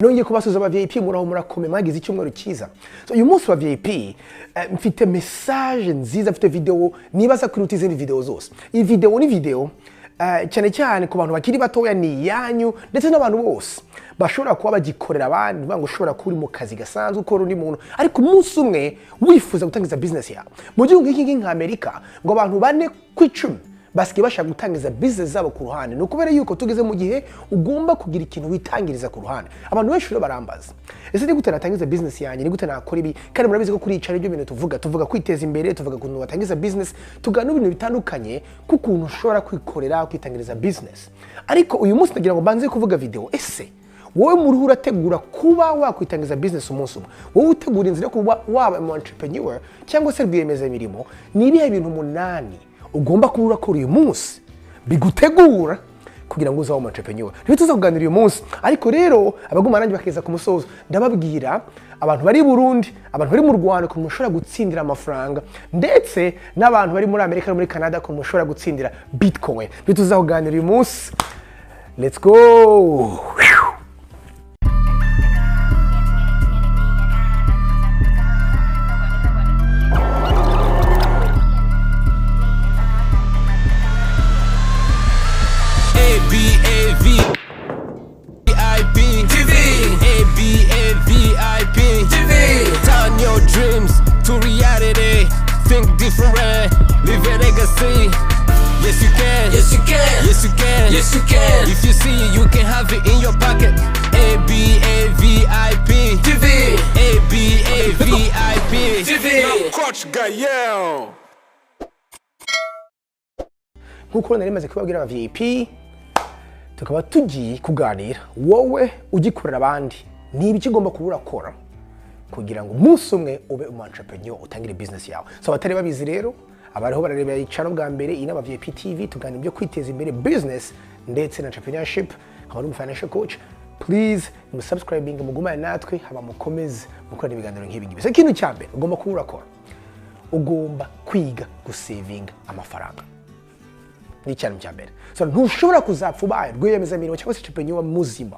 Nongeye kubasuhuza aba VIP, muraho murakome, mwagize icyumweru cyiza. So uyu munsi wa VIP mfite message nziza, mfite video nibaza kuruta izindi video zose. Iyi video ni video cyane cyane ku bantu bakiri batoya, ni iyanyu ndetse n'abantu bose bashobora kuba bagikorera abandi, ngo ushobora kuba uri mu kazi gasanzwe ukora undi muntu, ariko umunsi umwe wifuza gutangiza business yawe. Mu gihugu nk'iki nka Amerika, ngo abantu 4 ku 10 basigaye bashaka gutangiza business zabo ku ruhande. Ni ukubera yuko tugeze mu gihe ugomba kugira ikintu witangiriza ku ruhande. Abantu benshi rero barambaza, ese ni gute natangiza business yanjye, ni gute nakora ibi? Kandi murabizi ko kuri icara ibyo bintu tuvuga kwiteza imbere, tuvuga ukuntu watangiza business, tugana ibintu bitandukanye k'ukuntu ushobora kwikorera kwitangiriza business. Ariko uyu munsi ndagira ngo mbanze kuvuga video, ese wowe muri urategura kuba wakwitangiza business umunsi umwe, wowe utegura inzira yo kuba waba umu entrepreneur cyangwa se rwiyemezamirimo, ni ibihe bintu 8 ugomba kuba urakora uyu munsi bigutegura kugira ngo uzabe umu entrepreneur? Niba tuza kuganira uyu munsi, ariko rero abaguma nanjye bakageza ku musozo, ndababwira abantu bari i Burundi, abantu bari mu Rwanda ukuntu mushobora gutsindira amafaranga, ndetse n'abantu bari muri Amerika no muri Canada ukuntu mushobora gutsindira Bitcoin. Niba tuza kuganira uyu munsi, let's go! A B A V I P TV A B A V I P TV. Turn your dreams to reality. Think different, live a legacy. Yes you can. Yes you can. Yes you can. Yes you can. If you see it, you can have it in your pocket. A B A V I P TV A B A V I P TV. Coach Gael. Nkuko nari maze kubabwira aba VIP, tukaba tugiye kuganira, wowe ugikorera abandi ni ibiki ugomba kuba urakora kugira ngo umunsi umwe ube umu entrepreneur, utangire business yawe. So abatari babizi rero, abariho barareba icano bwa mbere, iyi ni aba VIP TV, tuganira ibyo kwiteza imbere, business ndetse na entrepreneurship. Nkaba ndi umu financial coach. Please musubscribing, mugumane natwe, haba mukomeze mukorana ibiganiro nk'ibi ngibi. So ikintu cya mbere ugomba kuba urakora, ugomba kwiga gusevinga amafaranga. Ni ikintu cya mbere. So ntushobora kuzapfa ubaye rwiyemezamirimo cyangwa se entrepreneur muzima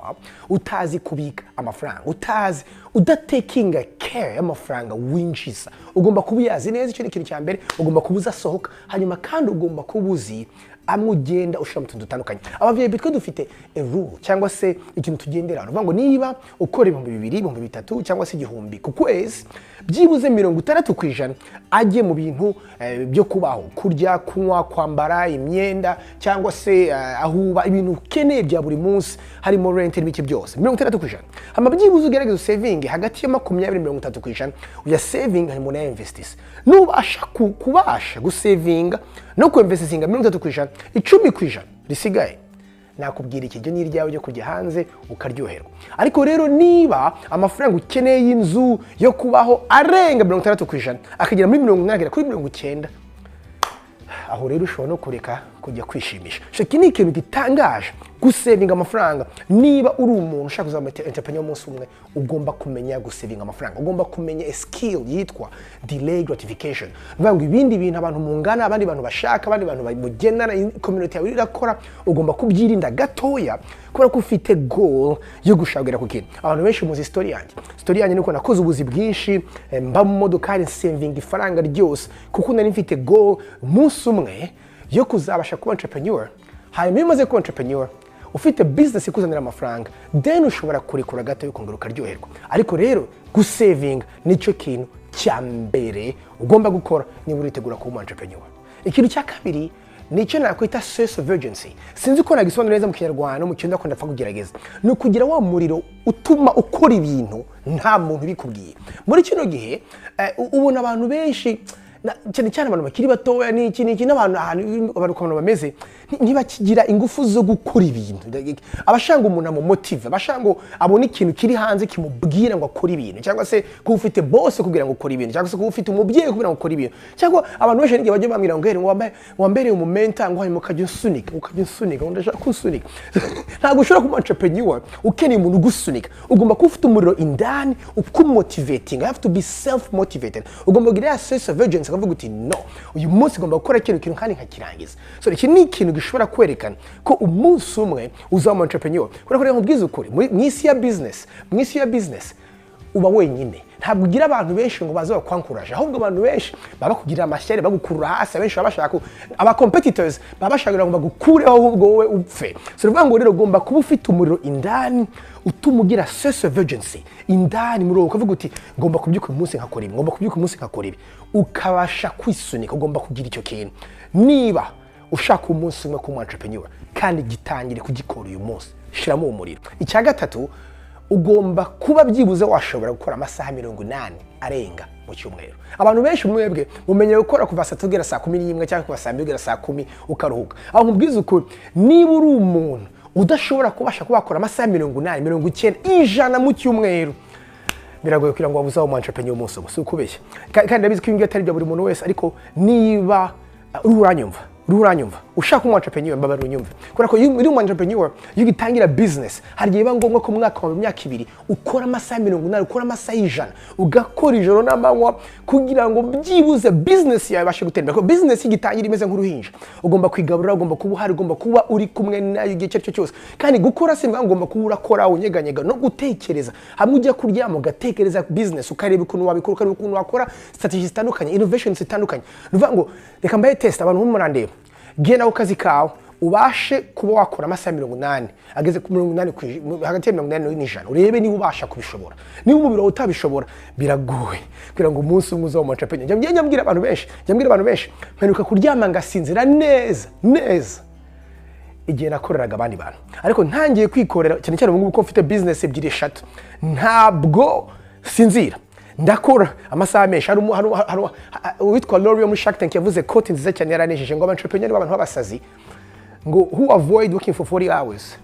utazi kubika amafaranga, utazi udatekinga care y'amafaranga winjiza. Ugomba kuba uyazi neza, icyo ni ikintu cya mbere. Ugomba kuba uzasohoka, hanyuma kandi ugomba kuba uzi amwe ugenda ushira mu tuntu dutandukanye. Aba VIP twe dufite a rule cyangwa se ikintu tugendera. Ni ukuvuga ngo niba ukora 2000, 3000 cyangwa se 1000 ku kwezi, byibuze 60% ajye mu bintu byo kubaho, kurya, kunywa, kwambara imyenda cyangwa se aho uba, ibintu ukeneye bya buri munsi, harimo rent n'ibiki byose, 60%. Hama byibuze ugerageze saving hagati ya 20 30% uya saving, harimo na investise. Nubasha kubasha gusavinga no kuinvestinga 30%, 10% risigaye nakubwira iki, ni iryawe ryo kujya hanze ukaryoherwa. Ariko rero niba amafaranga ukeneye y'inzu yo kubaho arenga 60% akagera muri 80, agera kuri 90, aho rero ushobora no kureka kujya kwishimisha. So iki ni ikintu gitangaje, gusevinga amafaranga. Niba uri umuntu ushaka kuzaba entrepreneur umunsi umwe, ugomba kumenya gusevinga amafaranga, ugomba kumenya a skill yitwa delay gratification. Ni ukuvuga ngo ibindi bintu abantu mungana, abandi bantu bashaka, abandi bantu mugendana, community yawe irakora, ugomba kubyirinda gatoya kubera ko ufite goal yo gushaka kugera ku kintu. Abantu benshi muzi story yanjye. Story yanjye nuko nakoze ubuzi bwinshi, mba mu modokari nsevinga ifaranga ryose kuko nari mfite goal umunsi umwe yo kuzabasha kuba entrepreneur. Hanyuma iyo umaze kuba entrepreneur, ufite business ikuzanira amafaranga, then ushobora kurekura gato ukongera ukaryoherwa. Ariko rero gusevinga nicyo kintu cya mbere ugomba gukora niba uritegura kuba entrepreneur. Ikintu cya kabiri nicyo nakwita sense of urgency. Sinzi ko nagisobanura neza mu Kinyarwanda no mu Kirundi, ariko ndapfa kugerageza. Ni ukugira wa muriro utuma ukora ibintu nta muntu ubikubwiye. Muri kino gihe ubona abantu benshi, cyane cyane abantu bakiri batoya n'iki n'iki, n'abantu ahantu abantu ukuntu bameze, ntibakigira ingufu zo gukora ibintu. Abashanga umuntu amumotive, abashanga ngo abone ikintu kiri hanze kimubwira ngo akore ibintu, cyangwa se kuba ufite boss kugira ngo ukore ibintu, cyangwa se kuba ufite umubyeyi kugira ngo ukore ibintu, cyangwa abantu benshi n'igihe bajya bambwira ngo ngo wambereye umumenta, ngo hanyuma ukajya unsunika, ukajya unsunika, ngo ndashaka kunsunika. Ntabwo ushobora kuba entrepreneur ukeneye umuntu ugusunika. Ugomba kuba ufite umuriro indani ukumotivating. You have to be self motivated. Ugomba kugira ya sense of urgency, ukavuga uti no, uyu munsi ngomba gukora kino kintu kandi nkakirangiza. So iki ni ikintu gishobora kwerekana ko umunsi umwe uzaba umu entrepreneur. Kubera ko reka nkubwize ukuri, mu isi ya business uba wenyine. Ntabwo ugira abantu benshi ngo baze bakwankuraje, ahubwo abantu benshi baba bakugirira amashyari, bagukurura hasi. Abenshi baba bashaka, aba competitors baba bashaka ngo bagukureho, ahubwo wowe upfe. So ni ukuvuga ngo rero ugomba kuba ufite umuriro indani utuma ugira sense of urgency indani muri wowe, ukavuga uti: "Ngomba kubyuka uyu munsi nkakora ibi, ngomba kubyuka uyu munsi nkakora ibi." Ukabasha kwisunika. Ugomba kugira icyo kintu niba ushaka umunsi umwe kuba entrepreneur, kandi gitangire kugikora uyu munsi, shiramo uwo muriro. Icya gatatu, ugomba kuba byibuze washobora gukora amasaha 80 arenga mu cyumweru. Abantu benshi mwebwe mumenyeye gukora kuva saa 3 kugera saa 11, cyangwa kuva saa 2 kugera saa 10 ukaruhuka. Aho nkubwiza ukuri, niba uri umuntu udashobora kubasha kuba wakora amasaha 80, 90, 100 mu cyumweru, biragoye kugira ngo wabuze umu entrepreneur umunsi umwe. Si ukubeshya. Kandi ndabizi ko ibi ngibi atari ibya buri muntu wese, ariko niba uriho uranyumva ushaka umu entrepreneur, mbabarira unyumve, kubera ko iyo uri umu entrepreneur, iyo ugitangira business, hari igihe biba ngombwa ko mu mwaka wawe, imyaka 2, ukora amasaha 80, ukora amasaha 100, ugakora ijoro n'amanywa kugira ngo byibuze business yawe ibashe gutera imbere. Kuko business igitangira imeze nk'uruhinja, ugomba kwigaburira, ugomba kuba uhari, ugomba kuba uri kumwe nayo igihe icyo ari cyo cyose. Kandi gukora si ngombwa, ugomba kuba urakora unyeganyega no gutekereza. Hamwe ujya kuryama ugatekereza business, ukareba ukuntu wabikora, ukareba ukuntu wakora strategies zitandukanye, innovations zitandukanye. Ni ukuvuga ngo reka mbahe test. Abantu murandeba, genda ku kazi kawe ubashe kuba wakora amasaha 80, ageze ku 80, hagati ya 80 n'100, urebe niba ubasha kubishobora. Niba umubiri wawe utabishobora, biragoye kugira ngo umunsi umwe uzaba umu entrepreneur. Njya mbwira abantu benshi, mperuka kuryama ngasinzira neza neza igihe nakoreraga abandi bantu. Ariko ntangiye kwikorera, cyane cyane ubu ngubu ko mfite business ebyiri, eshatu, ntabwo sinzira, ndakora amasaha menshi. Hari uwitwa Lori wo muri Shark Tank yavuze quote nziza cyane yaranejeje, ngo aba entrepreneur b'abantu b'abasazi ngo who avoid working for 40 hours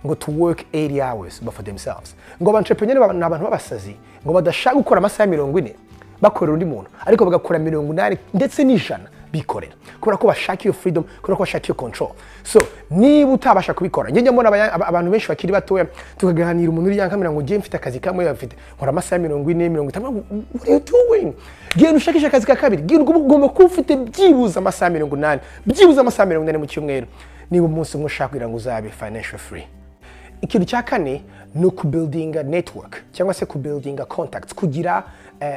ngo to work 80 hours but for themselves. Ngo aba entrepreneur ni abantu b'abasazi ngo badashaka gukora amasaha 40 bakorera undi muntu, ariko bagakora 80 ndetse n'100 bikorera, kubera ko bashaka iyo freedom, kubera ko bashaka iyo control. So niba utabasha kubikora, njye mbona abantu benshi bakiri batoya tukaganira, umuntu uri yankamira ngo ngiye mfite akazi kamwe, mfite nkora amasaha 40, 50. What are you doing? Genda ushakishe akazi ka kabiri. Genda, ugomba kuba ufite byibuze amasaha 80, byibuze amasaha 80 mu cyumweru, niba umunsi umwe ushaka kugira ngo uzabe financial free. Ikintu cya kane ni ukubuildinga network cyangwa se kubuildinga contacts, kugira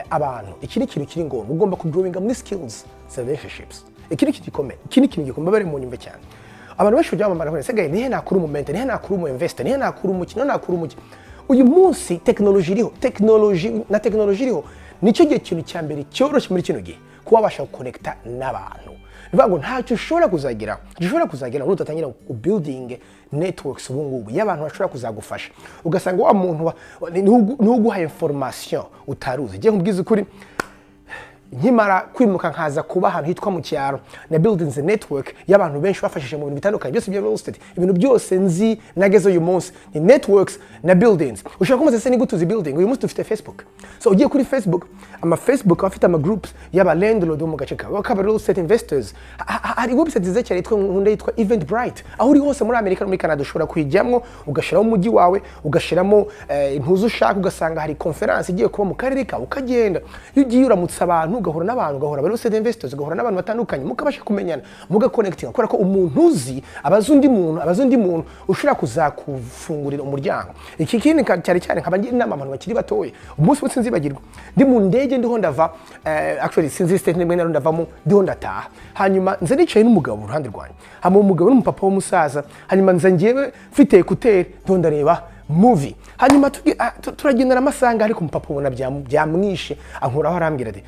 abantu. Iki ni ikintu kiri ngombwa. Ugomba kugrowinga muri skills za relationships. Iki ni ikintu gikomeye, iki ni ikintu gikomeye, bari mu nyumve cyane. Abantu benshi bajya bamamara ngo: "Ese nihe nakura umu mentor, nihe nakura umu investor, nihe nakura umukino, nihe nakura umuki?" Uyu munsi tekinoloji iriho, tekinoloji na tekinoloji iriho, nicyo gihe kintu cya mbere cyoroshye muri kino gihe kuba wabasha gukonekita n'abantu. Ni ukuvuga ngo ntacyo ushobora kuzageraho, ntacyo ushobora kuzageraho nudatangira building networks ubu ngubu y'abantu bashobora kuzagufasha. Ugasanga wa muntu niwe uguha information utaruzi. Ngiye nkubwiza ukuri, nkimara kwimuka nkaza kuba ahantu hitwa mu cyaro, na buildings network y'abantu benshi bafashije mu bintu bitandukanye byose bya real estate. Ibintu byose nzi nageze uyu munsi ni networks na buildings. Ushobora kumubaza: "Se ni gute uzi building?" Uyu munsi dufite Facebook. So ugiye kuri Facebook, ama Facebook aba afite ama groups y'aba landlord bo mu gace kawe, bakaba real estate investors. Hari website nziza cyane yitwa, nkunda, yitwa Eventbrite. Aho uri hose muri Amerika no muri Canada ushobora kuyijyamo, ugashyiramo umujyi wawe, ugashyiramo intuzi ushaka, ugasanga hari conference igiye kuba mu karere kawe, ukagenda. Iyo ugiye uramutsa abantu, ugahura n'abantu, ugahura aba real estate investors, ugahura n'abantu batandukanye, mukabasha kumenyana, mugaconnectinga, kubera ko umuntu uzi abazi undi muntu, abazi undi muntu ushobora kuzakufungurira umuryango. Iki kindi cyane cyane nkaba ngira inama abantu bakiri batoya. Umunsi wose nzibagirwa, ndi mu ndege ndiho ndava, actually sinzi state nimwe nari ndavamo, ndiho ndataha, hanyuma nza nicaye n'umugabo iruhande rwanjye, hanyuma umugabo n'umupapa w'umusaza, hanyuma nza njyewe mfite écouteurs ndiho ndareba movie. Hanyuma turagendana amasaha, ariko umupapa ubona byamwishe, ankuraho arambwira ati: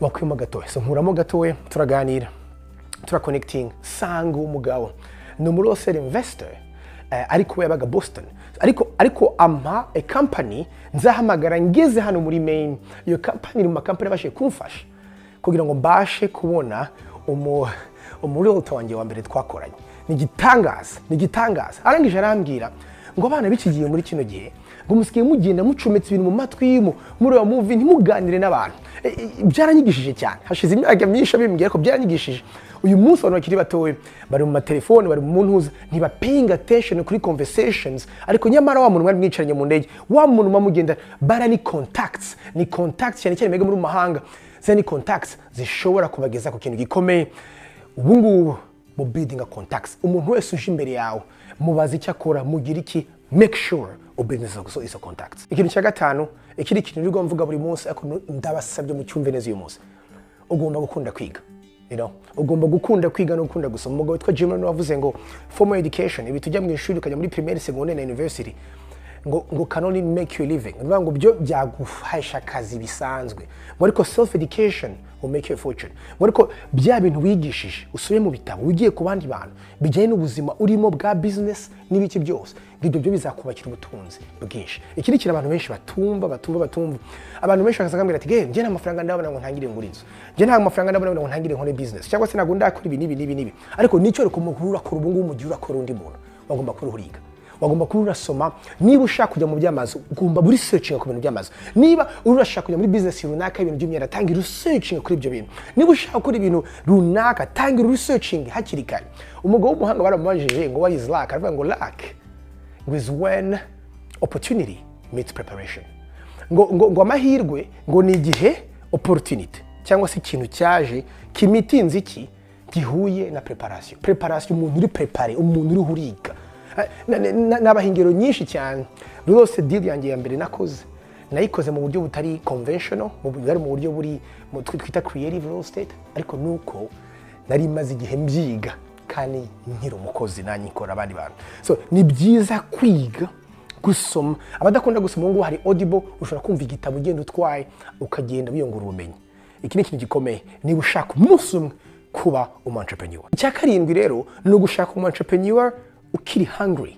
"Wakuyemo gatoya." So nkuramo gatoya, turaganira, turaconnecting, sanga uwo mugabo ni umu real estate investor, ariko we yabaga Boston, ariko ampa a company nzahamagara ngeze hano muri Maine. Iyo company iri mu makampani yabashije kumfasha kugira ngo mbashe kubona umu realtor wanjye wa mbere twakoranye. Ni igitangaza, ni igitangaza. Arangije arambwira ngo abana b'iki gihe, muri kino gihe, ngo musigaye mugenda mucometse ibintu mu matwi, mureba movie, ntimuganire n'abantu. Byaranyigishije cyane. Hashize imyaka myinshi abimbwira, ariko byaranyigishije. Uyu munsi abantu bakiri batoya bari mu matelefone, bari mu ntuza, ntibapaying attention kuri conversations. Ariko nyamara wa muntu mwari mwicaranye mu ndege, wa muntu muba mugenda bara, ni contacts, ni contacts, cyane cyane mwebwe muri mu mahanga, ziriya ni contacts zishobora kubageza ku kintu gikomeye. Ubu ngubu Mu building contacts, umuntu wese uje imbere yawe mubaza icyo akora, mugira iki, make sure ubuilding izo contacts. Ikintu cya gatanu, ikindi kintu nirwo mvuga buri munsi, ariko ndabasabye mu cyumve neza uyu munsi, ugomba gukunda kwiga. Ugomba gukunda kwiga no gukunda gusoma. Umugabo witwa Jim Rohn wavuze ngo formal education, ibi tujya mu ishuri ukajya muri primaire, secondaire na university, ngo can only make you living, ni ngo byo byaguhesha akazi bisanzwe, ngo ariko self education will make you a fortune. Ngo ariko bya bintu wigishije usuye mu bitabo, wigiye ku bandi bantu, bijyanye n'ubuzima urimo bwa business n'ibiki byose, ngo ibyo byo bizakubakira ubutunzi bwinshi. Iki ni ikintu abantu benshi batumva. Abantu benshi bakaza bakambwira ati: "Njye nta mafaranga ndabona ngo ntangire ngure inzu, njye nta mafaranga ndabona ngo ntangire nkore business, cyangwa se ntabwo ndakora ibi n'ibi n'ibi n'ibi." Ariko nicyo reka umuntu urakora ubu ngubu, mu gihe urakora undi muntu, wagomba kuba uriga, wagomba kuba urasoma. Niba ushaka kujya mu by'amazu, ugomba buri searching ku bintu by'amazu. Niba urashaka kujya muri business runaka, ibintu by'imyenda, tangira researching kuri ibyo bintu. Niba ushaka gukora ibintu runaka, tangira researching hakiri kare. Umugabo w'umuhanga baramubajije ngo: "What is luck?" Aravuga ngo: "Luck is when opportunity meets preparation." Ngo amahirwe ngo ni igihe opportunity cyangwa se ikintu cyaje kimitinze iki gihuye na preparation. Preparation, umuntu uri prepare, umuntu uri uriga. Nabaha ingero nyinshi cyane rwose. Deal yanjye ya mbere nakoze, nayikoze mu buryo butari conventional, bwari mu buryo buri twita creative real estate, ariko nuko nari maze igihe mbyiga kandi nkiri umukozi nanjye nkora abandi bantu. So ni byiza kwiga gusoma. Abadakunda gusoma, ubu ngubu hari Audible, ushobora kumva igitabo ugenda utwaye, ukagenda wiyungura ubumenyi. Iki ni ikintu gikomeye niba ushaka umunsi umwe kuba umu entrepreneur. Icya karindwi rero ni ugushaka umu entrepreneur ukiri hungry,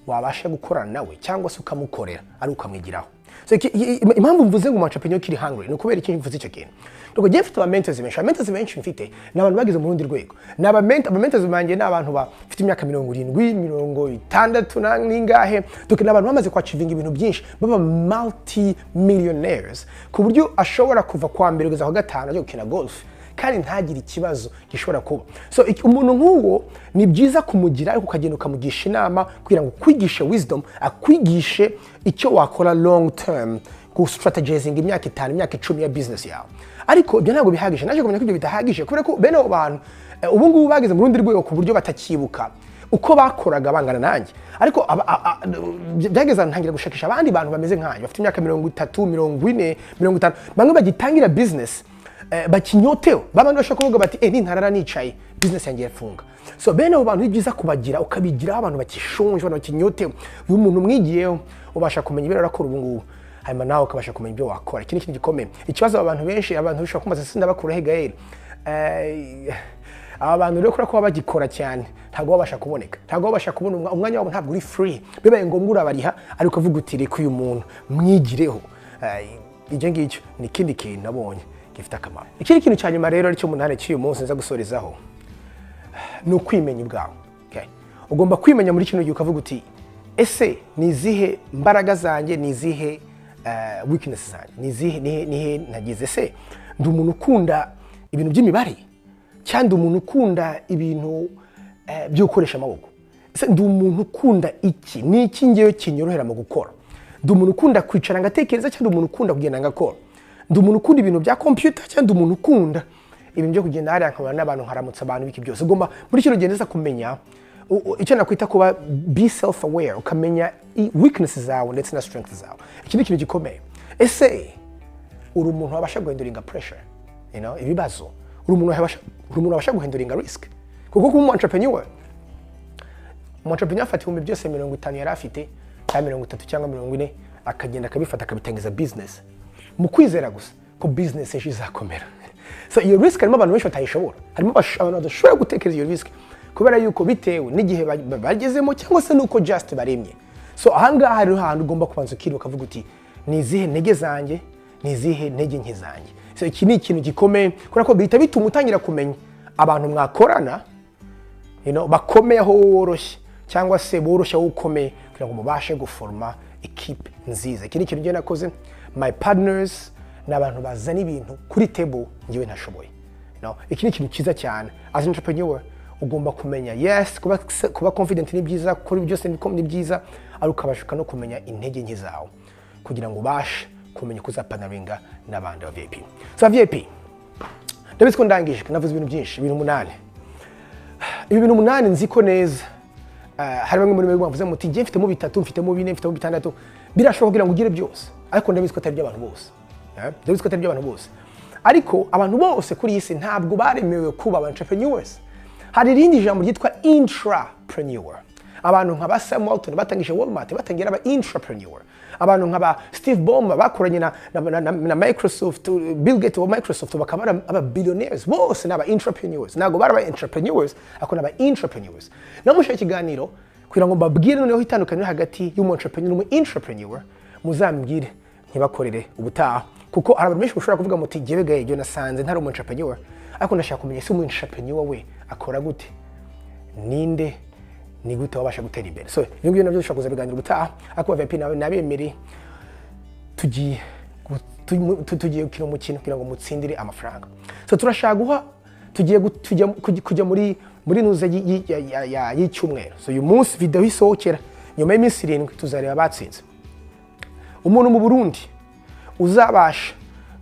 wabasha gukorana nawe cyangwa se ukamukorera, ari ukamwigiraho. So, impamvu mvuze ngo umu entrepreneur ukiri hungry ni ukubera iki mvuze icyo kintu? Nuko njyewe mfite aba mentors benshi. Aba mentors benshi mfite ni abantu bageze mu rundi rwego. Ni aba mentors banjye ni abantu bafite imyaka 70, 60 n'ingahe. Donc ni abantu bamaze kwachievinga ibintu byinshi, baba multi millionaires, ku buryo ashobora kuva kwa mbere kugeza kwa gatanu ajya gukina golf kandi ntagire ikibazo gishobora kuba. So umuntu nk'uwo ni byiza kumugira, ariko ukagenda ukamugisha inama kugira ngo ukwigishe wisdom, akwigishe icyo wakora long term, strategizing imyaka 5, imyaka 10 ya business yawe. Ariko ibyo ntabwo bihagije. Naje kumenya ko ibyo bidahagije, kubera ko bene abo bantu ubu ngubu bageze mu rundi rwego ku buryo batakibuka uko bakoraga bangana nanjye. Ariko byageze ahantu ntangira gushakisha abandi bantu bameze nkanjye, bafite imyaka 30, 40, 50, bamwe bagitangira business, bakinyotewe, babandi bashobora kuvuga bati: "Nintarara nicaye, business yanjye yafunga." So bene abo bantu ni byiza kubagira, ukabigiraho abantu bakishonje, abantu bakinyotewe. Uyu muntu umwigiyeho, ubasha kumenya ibyo arakora ubu ngubu, hanyuma nawe ukabasha kumenya ibyo wakora. Iki ni ikintu gikomeye. Ikibazo abantu benshi, abantu bashobora kumbaza se ndabakura he, Gael? Aba bantu rero, kubera ko baba bagikora cyane, ntabwo babasha kuboneka, ntabwo babasha kubona umwanya wabo, ntabwo uri free. Bibaye ngombwa urabariha, ariko ukavuga uti: "Reka uyu muntu mwigireho." Ibyo ngicyo ni ikindi kintu nabonye gifite akamaro. Ikindi kintu cya nyuma rero, aricyo umunani cy'uyu munsi nza gusorezaho, ni ukwimenya ubwawe. Okay? Ugomba kwimenya muri kino gihe, ukavuga uti: "Ese ni izihe mbaraga zanjye, ni izihe weakness zanjye, ni izihe, nihe nagize? Se ndi umuntu ukunda ibintu by'imibare, cyangwa ndi umuntu ukunda ibintu byo gukoresha amaboko? Ese ndi umuntu ukunda iki? Ni iki ngewe kinyorohera mu gukora? Ndi umuntu ukunda kwicara ngatekereza, cyangwa ndi umuntu ukunda kugenda ngakora? Ndi umuntu ukunda ibintu bya computer, cyangwa ndi umuntu ukunda ibintu byo kugenda hariya nkabona n'abantu, nkaramutsa abantu, biki byose?" Ugomba muri kino gihe neza kumenya icyo nakwita kuba be self aware, ukamenya weakness zawe ndetse na strength zawe. Iki ni ikintu gikomeye. Ese uri umuntu wabasha guhandlinga pressure, ibibazo? Uri umuntu wabasha guhandlinga risk? Kuko kuba umu entrepreneur, umu entrepreneur afata ibihumbi byose 50 yari afite, cyangwa 30, cyangwa 40, akagenda akabifata akabitangiza business mu kwizera gusa ko business ejo izakomera. So iyo risk harimo abantu benshi batayishobora, harimo abantu badashobora gutekereza iyo risk, kubera yuko bitewe n'igihe bagezemo cyangwa se nuko just baremye. So ahangaha hariho ahantu ugomba kubanza ukiriba, ukavuga uti: "Ni izihe ntege zanjye? Ni izihe ntege nke zanjye?" So iki ni ikintu gikomeye, kubera ko bihita bituma utangira kumenya abantu mwakorana, bakomeye aho woroshye, cyangwa se boroshye aho ukomeye, kugira ngo mubashe guforma equipe nziza. Iki ni ikintu njye nakoze. My partners ni abantu bazana ibintu kuri table njyewe ntashoboye. Iki ni ikintu cyiza cyane. As an entrepreneur ugomba kumenya, yes, kuba confident ni byiza, gukora byose ni byiza, ariko ukabasha no kumenya intege nke zawe kugira ngo ubashe kumenya uko uzapartneringa n'abandi ba VIP. So VIP, ndabizi ko ndangije, navuze ibintu byinshi, ibintu 8. Ibi bintu umunani nzi ko neza hari bamwe muri mwe bavuze muti: "Njye mfitemo bitatu, mfitemo bine, mfitemo bitandatu." Birashoboka kugira ngo ugire byose, ariko ndabizi ko atari iby'abantu bose. Ndabizi ko atari iby'abantu bose, ariko abantu bose kuri iyi si ntabwo baremewe kuba aba entrepreneurs. Hari irindi jambo ryitwa intrapreneur. Abantu nka ba Sam Walton batangije Walmart batangira aba intrapreneur. Abantu nka ba Steve Ballmer bakoranye na Microsoft, Bill Gates wa Microsoft, bakaba ari aba billionaires. Bose ni aba intrapreneurs. Ntabwo bari aba entrepreneurs, ariko ni aba intrapreneurs. Namushaka ikiganiro kugira ngo mbabwire noneho itandukaniro hagati y'umu entrepreneur n'umu intrapreneur. Muzambwire ntibakorere ubutaha, kuko hari abantu benshi bashobora kuvuga muti: "Jyewe gahe ibyo nasanze ntari umu entrepreneur, ariko ndashaka kumenya ese umu entrepreneur we akora gute? Ninde? Ni gute wabasha gutera imbere?" So ibyo ngibyo nabyo dushobora kuza biganira ubutaha. Ariko VIP nawe nabemereye, tugiye gukina umukino kugira ngo mutsindire amafaranga. So turashaka guha, tugiye kujya muri nuze y'icyumweru. So uyu munsi video isohokera, nyuma y'iminsi 7 tuzareba abatsinze. Umuntu mu Burundi uzabasha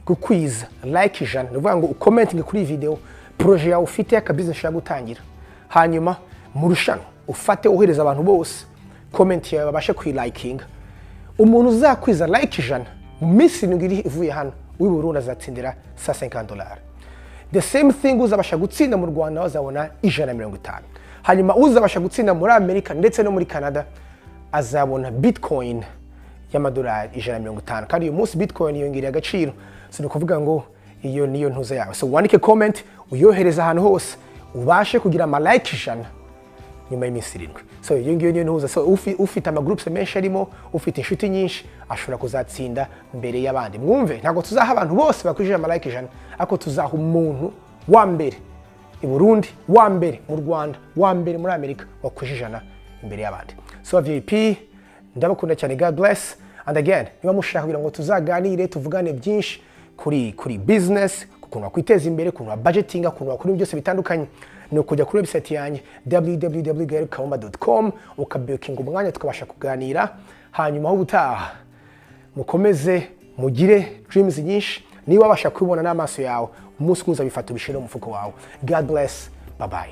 gukwiza like 100, ni ukuvuga ngo ucommentinge kuri iyi video projet yawe ufite y'aka business ushaka gutangira, hanyuma mu rushanwa ufate wohereza abantu bose comment yawe babashe kuyilikinga. Umuntu uzakwiza like 100 mu minsi 7 iri ivuye hano w'i Burundi azatsindira $150. The same thing, uzabasha gutsinda mu Rwanda azabona 150. Hanyuma uzabasha gutsinda muri Amerika ndetse no muri Canada azabona bitcoin y'amadolari 150. Kandi uyu munsi bitcoin yongereye agaciro. So ni ukuvuga ngo iyo niyo ntuza yawe. So wandike comment, uyohereza ahantu hose, ubashe kugira ama like 100 nyuma y'iminsi 7. So iyo ngiyo niyo ntuza. So ufite ama groups menshi arimo, ufite inshuti nyinshi, ashobora kuzatsinda mbere y'abandi. Mwumve, ntabwo tuzaha abantu bose bakwijije ama like 100, ariko tuzaha umuntu wa mbere i Burundi, wa mbere mu Rwanda, wa mbere muri Amerika wakwije 100 imbere y'abandi. So VIP, ndabakunda cyane. God bless. And again, niba mushaka kugira ngo tuzaganire, tuvugane byinshi kuri business, ukuntu wakwiteza imbere, ukuntu wa budgetinga, ukuntu wakora ibintu byose bitandukanye, ni ukujya kuri website yanjye www.gaelkabumba.com, ukabookinga umwanya tukabasha kuganira. Hanyuma aho ubutaha, mukomeze mugire dreams nyinshi. Niba wabasha kubibona n'amaso yawe, umunsi umwe uzabifata ubishyire mu mufuko wawe. God bless. Bye bye.